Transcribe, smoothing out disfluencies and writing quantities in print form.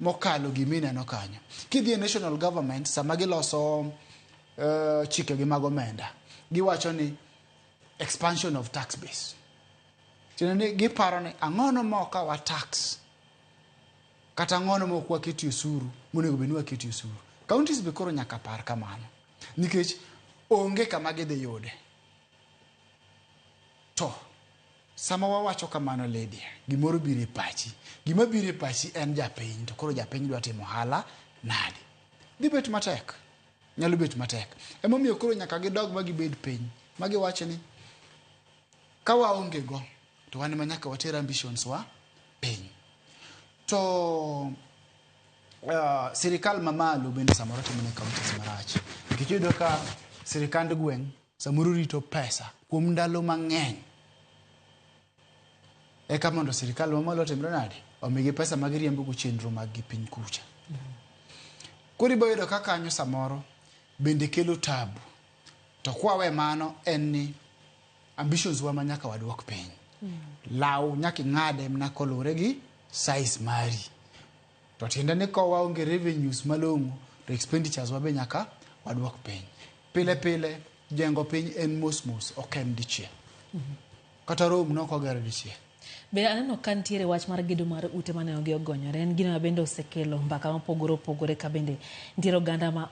Mokalo gima ineno kanyo. Kidhi e national government sama giloso chikegi mag omenda, giwacho ni expansion of tax base. Tiende ni giparo ni ang'ono ma ok wa tax kata ang'ono ma ok waketie osuru monego bed ni waketie osuru. Counties be koro nyaka par kamano nikech onge kama gidhi yude. To sama wawacho kamano Lydia, gimoro biro e pachi. Gima biro e pachi en japiny, to koro japiny dwa timo ohala nade? Dhi bet matek. Nyalo bet matek. Emomiyo koro nyaka gidog ma gibed piny ma giwach ni ka waonge go to wan ema nyaka water ambitions wa piny. To sirikal mamalo bende samoro timo ne counties marach. Nikech iyudo ka sirikand gweng' samoro rito pesa kuom ndalo mang'eny eka mondo sirikal mamalo otimre nade omigi pesa ma giriembo go chenro mag gi piny kucha. Koro ibo yudo ka kanyo samoro bende kelo tabu. To kwawe mano en ni ambitions wa ma nyaka waduok piny. Law nyaka ing'ade mana koluwore gi size mari. To tiende ni ka waonge revenues malong'o to expenditures wa be nyaka waduok piny. Pile pile jengo piny en mos mos ok en dichiel. Kata Rome ne ok oger dichiel. Be aneno ka nitiere wach mar gedo mar ute mane ogi ogonyore. En gino ma bende osekelo mbaka mopogore opogore ka bende nitiere oganda ma